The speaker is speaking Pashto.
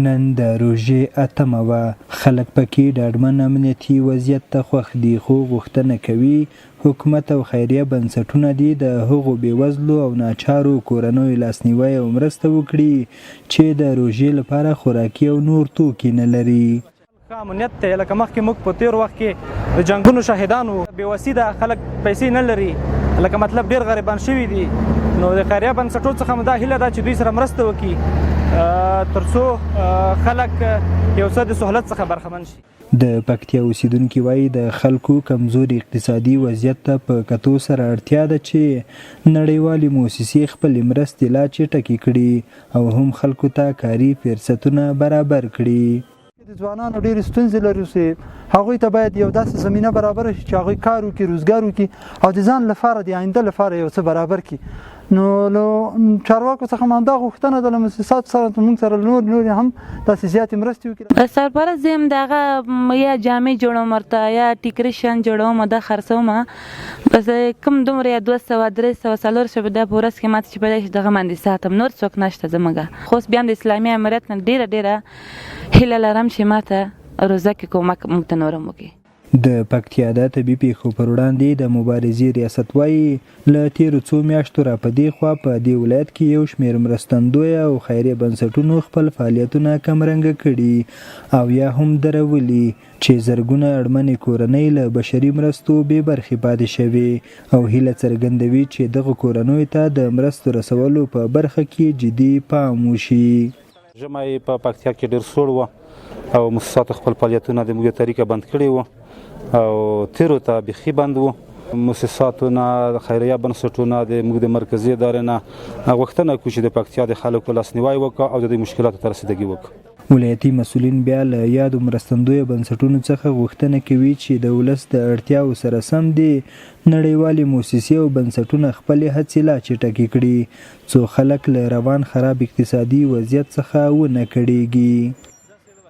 نن د روژې اتمه وه، خلک پکې ډاډمن امنیتي وضعیت ته خوښ دي، خو غوښتنه کوي حکومت او خیریه بنسټونه دې د هغو بېوزلو او ناچارو کورنیو لاسنیوی او مرسته وکړي چې د روژې لپاره خوراکي او نور توکي نه لري. ښه امنیت دی، لکه مخکې موږ په تیر وخت کې د جنګونو شاهدان وو. بې وسي ده، خلک پیسې نه لري، لکه مطلب ډیر غریبان شوي دي. نو د خیریه بنسټو څخه مو دا هیله ده چې دوی سره مرسته وکړي ترڅو خلک یو څه د سهولت څخه برخمن شي. د پکتیا اوسېدونکي وايي، د خلکو کمزوري اقتصادي وضعیت ته په کتو سره اړتیا ده چې نړیوالې موسسې خپلې مرستې لا چټکې کړي او هم خلکو ته کاري فرصتونه برابر کړي. د ځوانانو ډېرې ستونزې لرو چې هغوی ته باید یو داسې زمینه برابره شي چې هغوی کار وکړي، روزګار وکړي او د ځان لپاره، د آینده لپاره یو څه برابر کړي. نو له چارواکو څخه مو همدا غوښتنه ده، له موسساتو سره موږ سره نور نور هم داسې زیاتې مرستې وکړي. سرپرست زه یم، د هغه یا جامې جوړوم ورته یا ټیکري شیان جوړوم، دا خرڅوم. بس کوم دومره یا 200، 300، 400 دا په ورځ کې ماته چې پیدا شي دغه باندې ساتم، نور څوک نشته زموږ. خو اوس بیا هم د اسلامي امارت نه ډېره ډېره هیله لرم چې ماته روزه کې کومک موږ ته نور هم وکړي. د پکتیا د طبي پېښو پر وړاندې د مبارزې ریاست وايي، له تېرو څو میاشتو را په دې خوا په دې ولایت کې یو شمېر مرستندویه او خیریه بنسټونو خپل فعالیتونه کمرنګه کړي او یا هم درولي، چې زرګونه اړمنې کورنۍ له بشري مرستو بې برخې پاتې شوې او هیله څرګندوي چې دغو کورنیو ته د مرستو رسولو په برخه کې جدي پام وشي. ژمی په پکتیا کې ډیر سوړ و او موسساتو خپل فعالیتونه د موږ طریقه بند کړي وو او تیرو ته بیخي بند وو. موسساتو نه، خیریه بنسټونه، د موږ د مرکزي ادارې نه غوښتنه کوو چې د پکتیا د خلکو لاسنیوی وکړه او د دوی مشکلاتو ته رسیدګي وکړه. ولایتي مسؤلین بیا له یادو مرستندویه بنسټونو څخه غوښتنه کوي چې د ولس د اړتیاوو سره سم دې نړیوالې موسسې او بنسټونه خپلې هڅې لا چټکې کړي څو خلک له روان خراب اقتصادي وضعیت څخه ونه کړېږي.